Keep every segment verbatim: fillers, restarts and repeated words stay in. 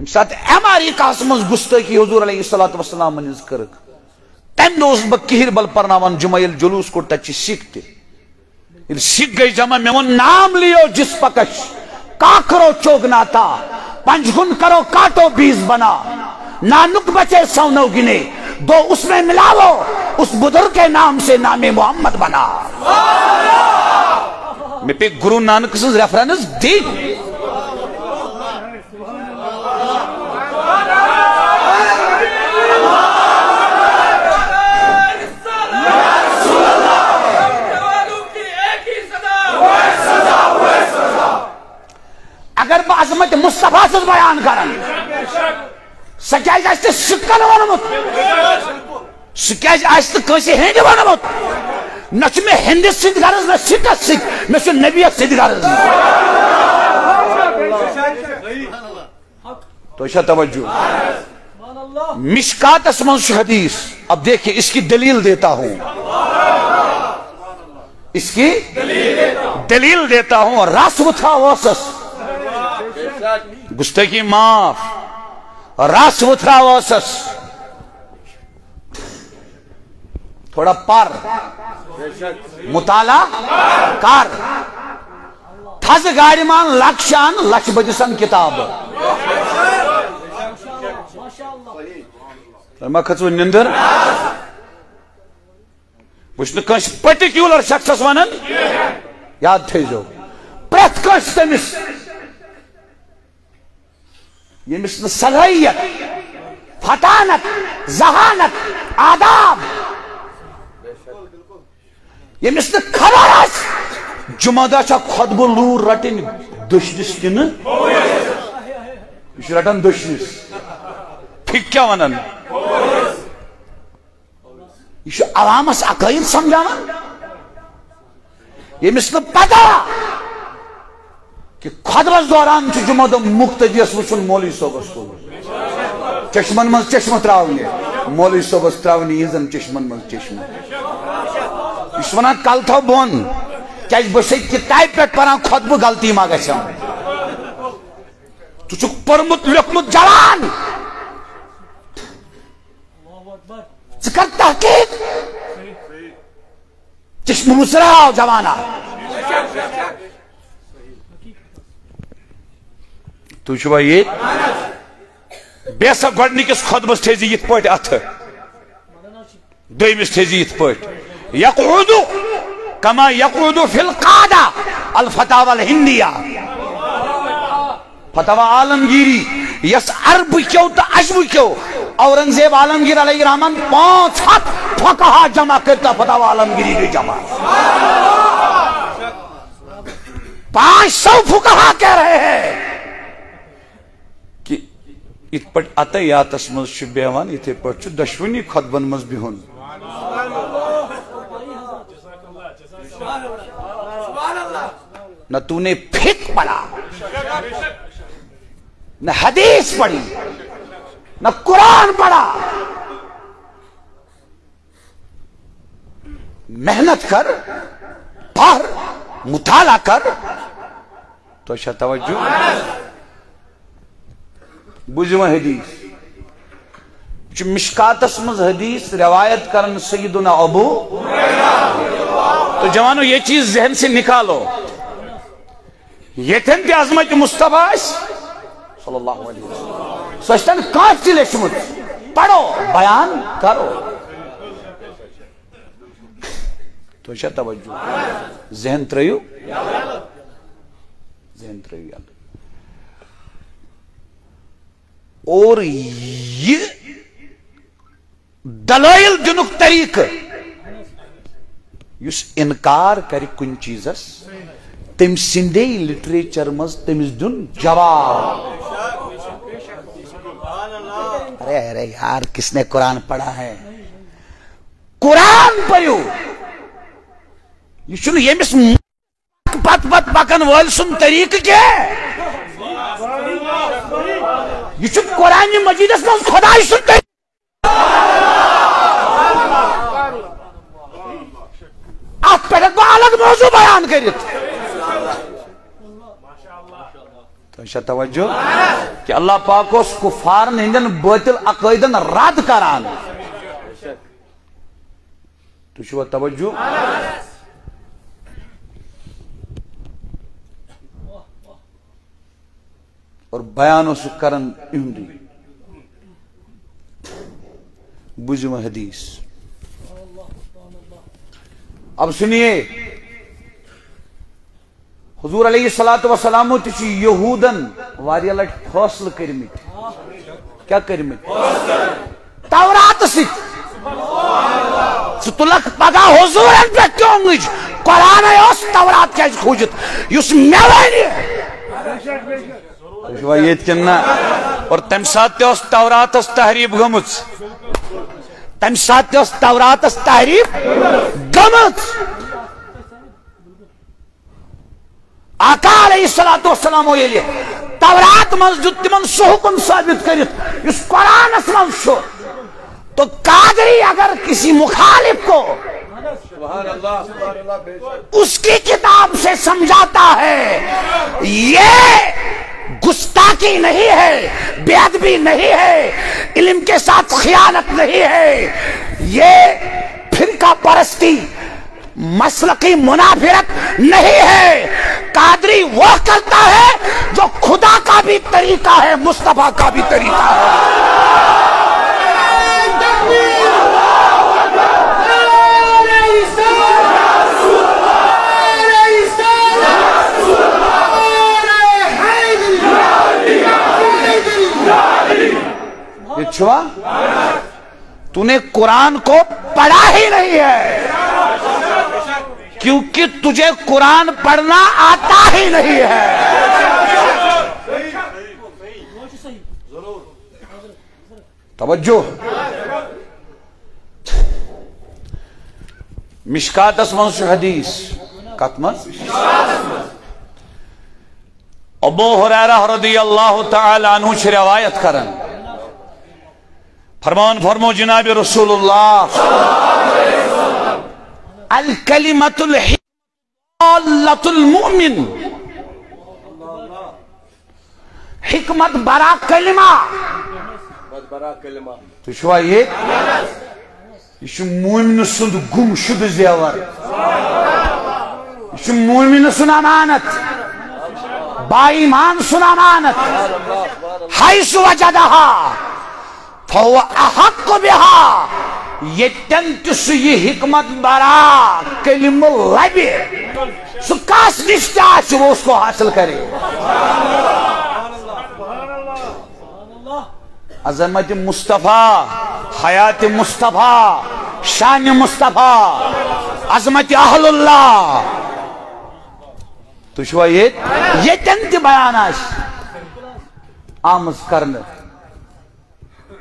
ییٚمہِ ساتہٕ امریکہس منٛز گستٲخی حضور علیہ الصلوۃ والسلام ہٕنٛز کٔرٕکھ، تمہِ دۄہ اوسُس بہٕ کِہِر بل پرناوان جمعہ، ییٚلہِ جلوٗس کوٚڑ، تتہِ چھِ سِکھ تہِ۔ ییٚلہِ سِکھ گٔے جمع، مےٚ ووٚن، "نام لیو جس پکش، کا کرو چوگ ناتا، پنجگن کرو کاٹو بیس بنا، نانک بچے سونو گنے، دو اس میں ملاو، اس بزرگ کے نام سے نام محمد بنا۔" مےٚ پیٚیہِ گُرو نانک سٕنٛز ریفرنس دِنۍ۔ اگر بہٕ عظمت مصطفیٰ چھُس بیان کران، سُہ کیازِ آسہِ تہِ سِکن ووٚنمُت؟ سُہ کیازِ آسہِ نہٕ کٲنٛسہِ ہیٚنٛدِ ووٚنمُت؟ نہ چھُ مےٚ ہیٚنٛدِس سۭتۍ غرض، نہ سِکس سۭتۍ، مےٚ چھُ نبیَس سۭتۍ غرض۔ تۄہہِ چھا توجہ؟ مشکاتس منٛز چھُ حدیث۔ اب دیکھیے، اس کی دلیل دیتا ہوں، اس کی دلیل دیتا ہوں۔ رس وُتھراو اوسس، گستٲخی معاف، رس وُتھراو اوسس۔ تھوڑا پر، مطالعہ کر۔ تھز گاڑِ مان لکشان لچھ بدِ سن کتاب۔ تۄہہِ ما کھٔژوٕ نِندٕر؟ بہٕ چھُس نہٕ کٲنٛسہِ پٔٹِکیوٗلر شخصس ونان، یاد تھٲیزیو، پرٛٮ۪تھ کٲنٛسہِ تٔمِس ییٚمِس نہٕ صلٲحیت، فطانت، ذہانت، آداب، ییٚمِس نہٕ خبر آسہِ، جمعہ دۄہ چھا خطبہٕ لوٗر رٹٕنۍ دٔچھنِس کِنہٕ؟ یہِ چھُ رٹان دٔچھنِس۔ فقہ کیٛاہ ونان؟ یہِ چھُ عوامس عقٲیِد سمجھاوان، ییٚمِس نہٕ پتہ کہِ خطبس دوران چھُ جمعہ دۄہ مقتدیس وٕچھُن مولوی صٲبس کُن۔ چشمن منٛز چشمہٕ تراونہِ، مولوی صٲبس تراونہِ یِہنٛزن چشمن منٛز چشمہٕ۔ یہِ چھُ ونان، کلہٕ تھاو بۄن، کیازِ بہٕ چھُسے کتابہِ پٮ۪ٹھ پران، خطبہٕ غلطی ما گژھٮ۪م؟ ژٕ چھُکھ پوٚرمُت لیوٚکھمُت جوان، ژٕ کر تحقیق۔ چشمہٕ مُژراو جوانا۔ تُہۍ چھِوا ییٚتہِ؟ بیٚیہِ سا گۄڈٕنِکِس خۄطبس تھٲیزِ یِتھ پٲٹھۍ اَتھٕ، دوٚیمِس تھٲیزِ یِتھ پٲٹھۍ، یقعد کما یقعد فی القعدہ، الفتاوی الہندیہ۔ فتاوی عالمگیری، یس عربہٕ کیو تہٕ عجمہٕ کیو اورنگزیب عالمگیر علیہ الرحمن پانٛژھ ہتھ فقہا جمع کٔرۍ تہٕ فتاوی عالمگیری گٔے جمع۔ پانچ سو فقہا کہہ رہے ہیں کہ یِتھ پٲٹھۍ عطیاتس منٛز چھُ بیہوان، یِتھے پٲٹھۍ چھُ دۄشوٕنی خطبن منٛز بِہُن۔ نہ تو نے فقہ پڑھا، نہ حدیث پڑھی، نہ قرآن پڑھا۔ محنت کر، پڑھ، مطالعہ کر۔ تو چھا توجہ؟ بوٗزِو وۄنۍ حدیث۔ یہِ چھُ مشکاتس منٛز حدیث روایت کرن سیدنا ابو۔ تو جوانو، یہ چیز ذہن سے نکالو۔ ییٚتٮ۪ن تہِ عظمت مصطفیٰ آسہِ، صلی اللہ علیہ وسلم، سُہ ٲسۍتن کٲنٛسہِ تہِ لیٚچھمُت، پرو، بیان کرو۔ تُہۍ چھا توجہ؟ ذہن ترٲیِو، ذہن ترٲیِو یلہٕ۔ اور یہِ دلائل دِنُک طریقہٕ، یُس انکار کرِ کُنہِ چیزس، تٔمۍ سٕنٛدے لٹریچر منٛز تٔمِس دیُن جواب۔ ارے، ارے یار، کس نے قرآن پڑھا ہے؟ قرآن پٔرِو۔ یہِ چھُنہٕ ییٚمِس پتہٕ پتہٕ پکن وٲلۍ سُنٛد طریقہٕ کینٛہہ۔ یہِ چھُ قرآن مجیدس منٛز خۄداے سُنٛد طریقہٕ۔ اتھ پٮ۪ٹھ ہٮ۪کہٕ بہٕ الگ موضوع بیان کٔرِتھ۔ اچھا، توجہ کہ اللہ پاک اوس کفارن ہٕنٛدٮ۪ن باطل عقٲیدن رد کران۔ تُہۍ چھِوا توجہ؟ اور بیان اوس سُہ کران یِہُنٛدُے۔ بوٗزِو وۄنۍ حدیث۔ اب سنیے، حضور علیہ الصلوۃ والسلام تہِ چھِ یہودن واریاہ لٹہِ فٲصلہٕ کٔرمٕتۍ۔ کیٛاہ کٔرمٕتۍ؟ تورات سۭتۍ۔ ژٕ تُلکھ پگاہ حضورن پٮ۪ٹھ تِہُنٛد، قرآنٕے اوس تورات کیٛازِ کھوٗجِتھ؟ یُس مےٚ وَنہِ۔ تُہۍ چھِوا ییٚتہِ کِنہٕ نہ؟ اور تَمہِ ساتہٕ تہِ اوس توراتس تحریف گٔمٕژ۔ تَمہِ ساتہٕ تہِ اوس توراتس تحریف گٔمٕژ۔ آقا علیہ الصلوۃ والسلام ییٚلہِ تورات منٛز دیُت تِمن سُہ حکم ثٲبت کٔرِتھ یُس قرآنس منٛز چھُ، تو قادری اگر کسی مخالف کو اس کی کتاب سے سمجھاتا ہے، یہ گستاخی نہیں ہے، بے ادبی نہیں ہے، علم کے ساتھ خیانت نہیں ہے، یہ فرقہ پرستی، مسلکی منافرت نہیں ہے۔ قادری وہ کرتا ہے جو خدا کا بھی طریقہ ہے، مصطفیٰ کا بھی طریقہ ہے۔ یہ چھوا؟ تو نے قرآن کو پڑھا ہی نہیں ہے، کیونکہ تجھے قرآن پڑھنا آتا ہی نہیں ہے۔ توجہ۔ مشکاتس منٛز چھُ حدیث۔ کتھ منٛز؟ ابو ہریرہ رضی اللہ تعالی عنہ چھُ روایت کران۔ فرمان فرمو جناب رسول اللہ، الکلمۃ الحق ضالۃ المؤمن۔ حکمت برا کلمہ۔ تُہۍ چھِوا ییٚتہِ؟ یہِ چھُ مومنہٕ سُنٛد گُمشدٕ زیور۔ یہِ چھُ مومنہٕ سُنٛد امانت، با ایمان سُنٛد امانت۔ حیث وجدہا فہو احق بہا۔ ییٚتٮ۪ن تہِ سُہ یہِ حکمت برا کلمہٕ لبہِ، سُہ کس نِش تہِ آسہِ، وہ اس کو حاصل کرے۔ عظمت مصطفیٰ، حیات مصطفیٰ، شان مصطفیٰ، عظمت اہل اللہ۔ تُہۍ چھِوا ییٚتہِ؟ ییٚتٮ۪ن تہِ بیان آسہِ آمٕژ کرنہٕ،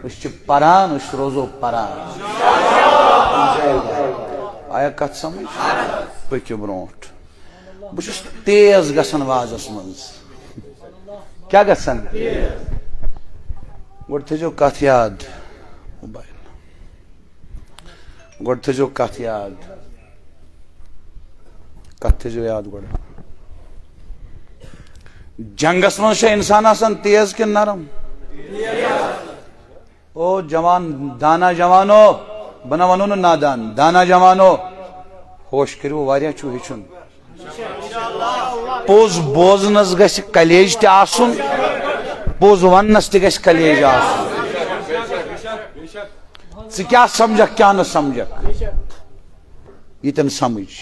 أسۍ چھِ پران، أسۍ روزو پران۔ آیا کتھ سمجھ؟ پٔکِو برونٛٹھ۔ بہٕ چھُس تیز گژھان وازس منٛز۔ کیٛاہ گژھان؟ گۄڈٕ تھٲیزیو کتھ یاد۔ موبایل۔ گۄڈٕ تھٲیزیو کتھ یاد۔ کتھ تھٲیزیو یاد گۄڈٕ۔ جنگس منٛز چھا انسان آسان تیز کِنہٕ نرم؟ او جوان، دانا جوانو، بہٕ نہ ونو نہٕ نادان، دانا جوانو، ہوش کٔرِو، واریاہ چھُو ہیٚچھُن۔ پوٚز بوزنس گژھِ کلیج تہِ آسُن، پوٚز وننس تہِ گژھِ کلیج آسُن۔ ژٕ کیٛاہ سمجھکھ، کیٛاہ نہٕ سمجھکھ، یہِ تہِ نہٕ سمجھ۔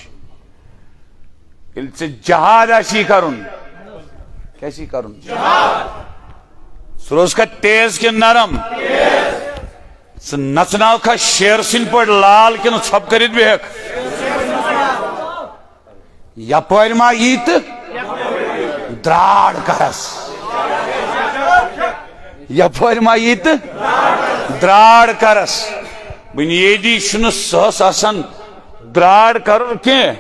ییٚلہِ ژےٚ جہاد آسی کرُن، کیٛاہ آسی کرُن؟ ژٕ روزکھا تیز کِنہٕ نرم؟ ژٕ نژناوکھا شیر سٕنٛدۍ پٲٹھۍ لال کِنہٕ ژھۄپہٕ کٔرِتھ بیٚہکھ؟ یپٲرۍ ما یی تہٕ دراڑ کرس، یپٲرۍ ما یی تہٕ دراڑ کرس۔ بنیٲدی چھُنہٕ سہس آسان دراڑ کرُن کینٛہہ۔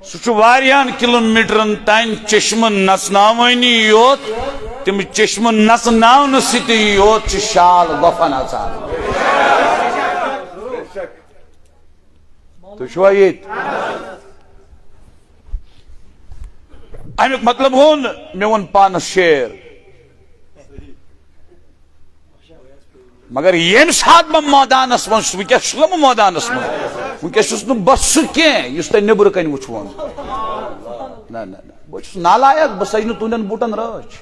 سُہ چھُ واریاہن کلومیٹرن تام چشمہٕ نژناوٲنی یوت، تِم چشمہٕ نژناونہٕ سۭتی یوت چھِ شال گۄپھن اژان۔ تُہۍ چھِوا ییٚتہِ؟ اَمیُک مطلب گوٚو نہٕ مےٚ ووٚن پانَس شعر۔ مگر ییٚمہِ ساتہٕ بہٕ مٲدانس منٛز چھُس، وٕنکیٚس چھُس نہٕ بہٕ مٲدانس منٛز، وٕنکیٚس چھُس نہٕ بہٕ سُہ کینٛہہ یُس تۄہہِ نیٚبرٕ کنہِ وٕچھوٕ۔ نہ، نہ، نہ، بہٕ چھُس نالایق، بہٕ سجہِ نہٕ تُہنٛدٮ۪ن بوٗٹن رٲچھ۔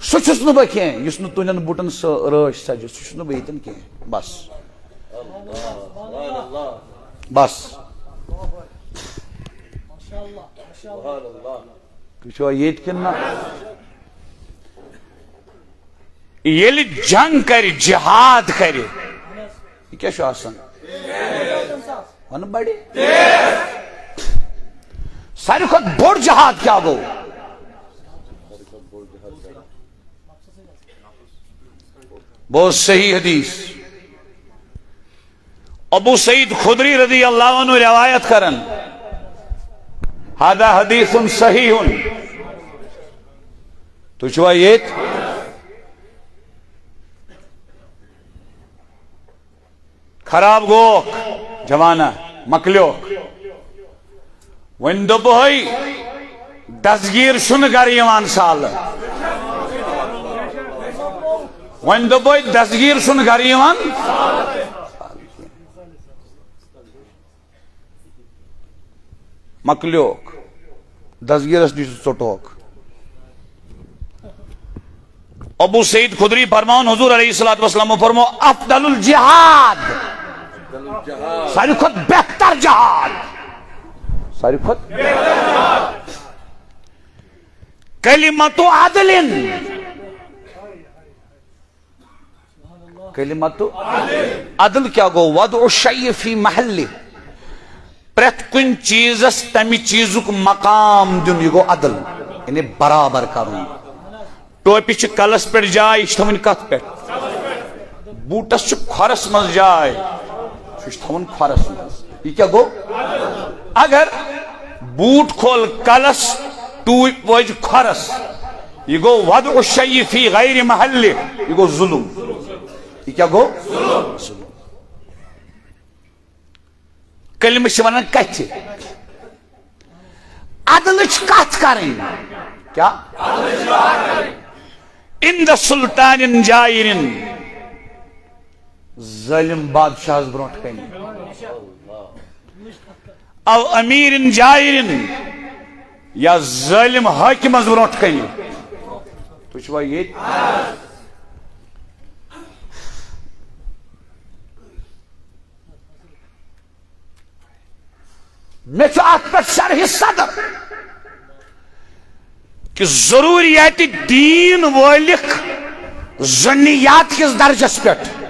سُہ چھُس نہٕ بہٕ کینٛہہ یُس نہٕ تُہنٛدٮ۪ن بوٗٹن سُہ رٲچھ سجہِ، سُہ چھُس نہٕ بہٕ ییٚتٮ۪ن کینٛہہ۔ بس، بس۔ تُہۍ چھِوا ییٚتہِ کِنہٕ نہ؟ ییٚلہِ جنگ کرِ، جہاد کرِ، یہِ کیٛاہ چھُ آسان؟ وَنہٕ بَڑِ۔ ساروی کھۄتہٕ بوٚڑ جہاد کیٛاہ گوٚو؟ بہت صحیح حدیث۔ ابو سعید خدری رضی اللہ عنہ روایت کرن، هذا حدیث صحیح۔ تُہۍ چھِوا ییٚتہِ؟ خراب گوکھ جوانا، مۄکلیوکھ۔ وۄنۍ دوٚپہَے دستگیر چھُنہٕ گرٕ یِوان سالہٕ۔ وۄنۍ دوٚپہَے دستگیر چھُنہٕ گرٕ یِوان۔ مۄکلیوکھ۔ دستگیرس نِش ژوٚٹوکھ۔ ابو سعید خدری فرماون، حضور علیہ الصلوۃ والسلام فرمو، افضل الجہاد، ساروی کھۄتہٕ بہتر جہاد، ساروی کھۄتہٕ کلمت عدل۔ کلمت عدل کیا گو؟ وضع الشیء فی محلہ، پرٛٮ۪تھ کُنہِ چیٖزس تمہِ چیٖزُک مقام دیُن، یہِ گوٚو عدل، یعنی برابر کرُن۔ ٹوپہِ چھِ کلس پٮ۪ٹھ جاے، یہِ چھِ تھاوٕنۍ کتھ پٮ۪ٹھ؟ بوٗٹس چھِ کھۄرس منٛز جاے، سُہ چھُ تھاوُن کھۄرس منٛز۔ یہِ کیٛاہ گوٚو؟ اگر بوٗٹ کھول کلس، ٹوپۍ وٲج کھۄرس، یہِ گوٚو وضع الشیء فی غیر محلہ، یہِ گوٚو ظلم۔ یہِ کیٛاہ گوٚو؟ ظلم۔ کلمہٕ چھِ ونان کتھِ۔ عدلٕچ کتھ کرٕنۍ۔ کیا؟ عند سلطان جائر۔ ظٲلم بادشاہس برونٛٹھ کنہِ۔ او امیر جائر، یا ظٲلم حٲکمس برونٛٹھ کنہِ۔ تُہۍ چھِوا ییٚتہِ؟ مےٚ چھُ اتھ پٮ۪ٹھ شرح صدر کہِ ضروریات دین وٲلِکھ ظنیات کِس درجس پٮ۪ٹھ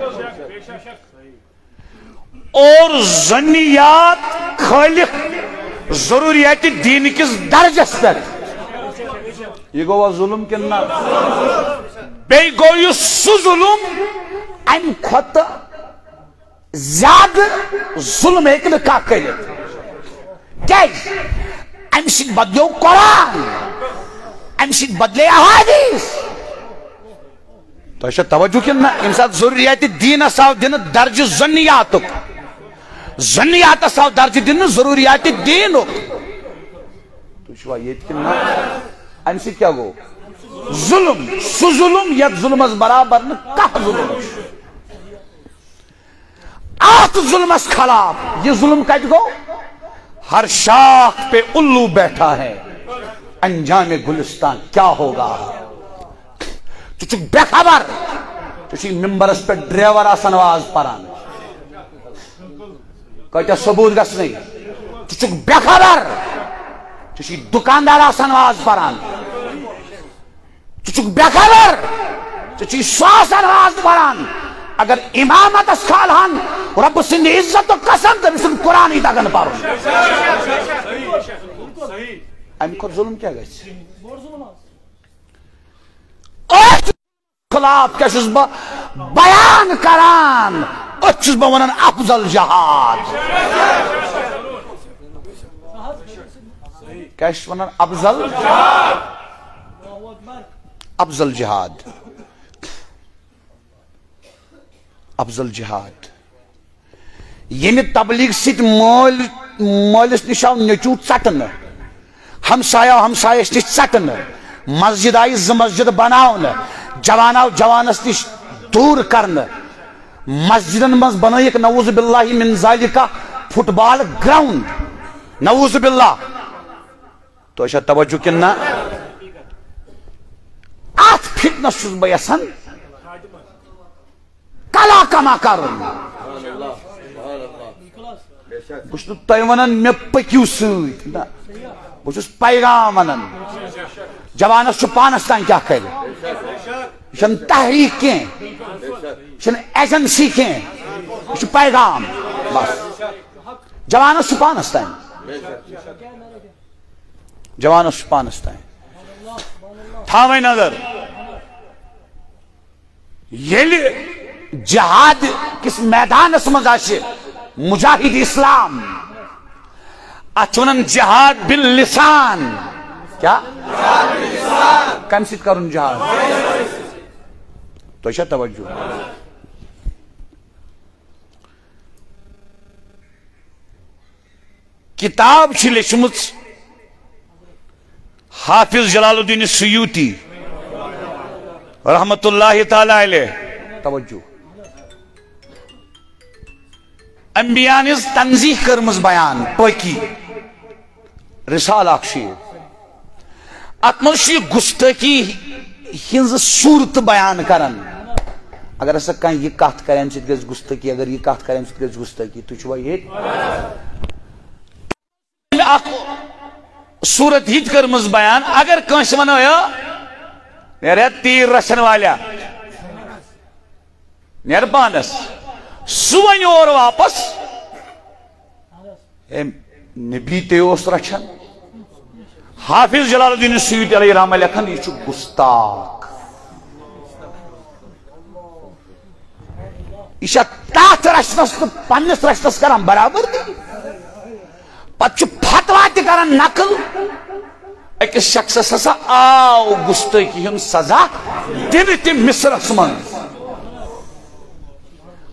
اور ظنیات کھٲلِکھ ضروریات دین کِس درجس پٮ۪ٹھ۔ یہِ گوٚوا ظلم کِنہٕ نہ؟ بیٚیہِ گوٚو یہِ سُہ ظلم، امہِ کھۄتہٕ زیادٕ ظلم ہیٚکہِ نہٕ کانٛہہ کٔرِتھ۔ کیٛازِ؟ امہِ سۭتۍ بدلیو قرآن، امہِ سۭتۍ بدلے احادیث۔ تۄہہِ چھا توجہ کِنہٕ نہ؟ ییٚمہِ ساتہٕ ضروریات دیٖنس آو دِنہٕ درجہٕ ظنیاتُک، ظنیاتس آو درجہٕ دِنہٕ ضروریات دیٖنُک۔ تُہۍ چھِوا ییٚتہِ کِنہٕ نہ؟ امہِ سۭتۍ کیٛاہ گوٚو؟ ظلم، سُہ ظلم یتھ ظلمس برابر نہٕ کانٛہہ ظلم چھُ۔ اتھ ظلمس خلاف، یہ ظلم کتہِ گوٚو؟ ہر شاخ پہ الو بیٹھا ہے، انجام گلستان کیا ہوگا؟ ژٕ چھُکھ بے خبر، ژٕ چھُے ممبرس پٮ۪ٹھ ڈرائیور آسان واز پران۔ کۭتیاہ ثبوت گژھنٕے؟ ژٕ چھُکھ بے خبر، ژٕ چھُے دکاندار آسان واز پران۔ ژٕ چھُکھ بے خبر، ژٕ چھُے سُہ آسان واز پران۔ اگر امامتس کھالہن، رۄب سٕنٛدِ عزت و قسم، تٔمۍ سُنٛد قرآنٕے تگن پرُن۔ امہِ کھۄتہٕ ظلم کیٛاہ گژھِ؟ أتھۍ خلاف کیٛاہ چھُس بہٕ بیان کران؟ أتھۍ چھُس بہٕ ونان افضل جہاد۔ کیٛاہ چھُس ونان؟ افضل، افضل جہاد، افضل جہاد۔ ییٚمہِ تبلیغ سۭتۍ مٲلۍ، مٲلِس نِش آو نیٚچوٗ ژٹنہٕ، ہمسایہِ آو ہمسایس نِش ژٹنہٕ، مسجد آیہِ زٕ مسجد بناونہٕ، جوان آو جوانس نِش دور کرنہٕ۔ مسجدن منٛز بنٲیِکھ نعوذ باللہ من ذالک فٹ بال گراؤنڈ۔ نعوذ باللہ۔ تۄہہِ چھا توجہ کِنہٕ نہ؟ اتھ فتنس چھُس بہٕ یژھان کلا کما کرُن۔ بہٕ چھُس نہٕ تۄہہِ ونان مےٚ پٔکِو سۭتۍ، نہ۔ بہٕ چھُس پیغام ونان۔ جوانس چھُ پانس تام کیٛاہ کرِ۔ یہِ چھَنہٕ تحریک کینٛہہ، یہِ چھَنہٕ ایجنسی کینٛہہ، یہِ چھُ پیغام۔ بس۔ جوانس چھُ پانس تام۔ جوانس چھُ پانس تام۔ تھاوٕنۍ نظر۔ ییٚلہِ جہاد کِس میدانس منٛز آسہِ مجاہد اسلام، اتھ چھِ ونان جہاد باللسان۔ کیا؟ کمہِ سۭتۍ کرُن جہاد؟ تۄہہِ چھا توجہ؟ کتاب چھِ لیچھمٕژ حافظ جلال الدین سیوطی رحمت اللہ تعالی علیہ۔ توجہ۔ انبیاء ہٕنٛز تنزیہ کٔرمٕژ بیان پٲکی۔ رسالہ اکھ چھُ یہِ۔ اتھ منٛز چھُ یہِ گستٲخی ہٕنٛز صورت بیان کران۔ اگر ہسا کانٛہہ یہِ کتھ کرِ، امہِ سۭتۍ گژھِ گستٲخی، اگر یہِ کتھ کرِ، امہِ سۭتۍ گژھِ گستٲخی۔ تُہۍ چھِوا ییٚتہِ؟ اکھ صورت یہِ تہِ کٔرمٕژ بیان، اگر کٲنٛسہِ ونو، "ہے، نیرے تیٖر رچھن والیا، نیر پانس"، سُہ ونہِ اورٕ واپس، "ہے، نبی تہِ اوس رچھان۔" حافظ جلال الدین سیوطی علیہ رحمہ لیکھان، یہِ چھُ گستاخ۔ یہِ چھا تتھ رچھنس تہٕ پننِس رچھنس کران برابر تہِ؟ پتہٕ چھُ فتوا تہِ کران نقل۔ أکِس شخصس ہسا آو گستٲخی ہُنٛد سزا دِنہٕ تہِ مصرس منٛز۔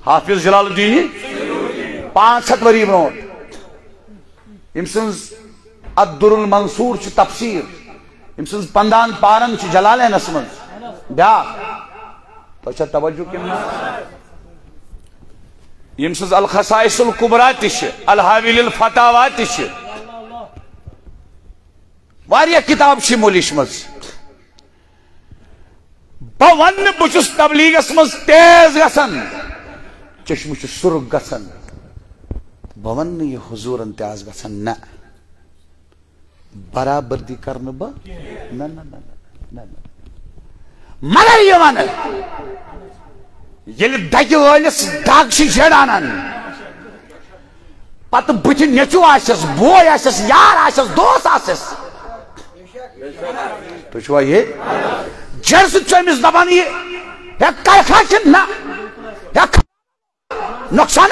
حافظ جلال الدین، پانٛژھ ہتھ ؤری برونٛٹھ، ییٚمہِ سٕنٛز الدر المنصور چھِ تفسیر، ییٚمہِ سٕنٛز پندان پارن چھِ جلالینس منٛز۔ بیٛاکھ، تۄہہِ چھا توجہ کِنہٕ نہ؟ ییٚمہِ سٕنٛز الخصائص الکبریٰ تہِ چھِ، الحاوی للفتاویٰ تہِ چھِ، واریاہ کِتاب چھِ یِمو لیچھمٕژ۔ بہٕ ونہٕ نہٕ بہٕ چھُس تبلیغس منٛز تیز گژھان، چشمہٕ چھُ سُرخ گژھان۔ بہٕ ونہٕ نہٕ یہِ حضوٗرن تہِ آز گژھان، نہ۔ برابردی کرنہٕ بہٕ، نہ، نہ، نہ، نہ، نہ، نہ۔ مگر یہِ ونہٕ، ییٚلہِ دگہِ وٲلِس دگ چھِ جیڑانن، پتہٕ بٕتھِ نیٚچو آسٮ۪س، بوے آسٮ۪س، یار آسٮ۪س، دوس آسٮ۪س۔ تُہۍ چھِوا یہِ؟ جڑ سۭتۍ چھُ أمِس دپان یہِ، ہے کرکھا کِنہٕ نہ؟ ہے نۄقصان۔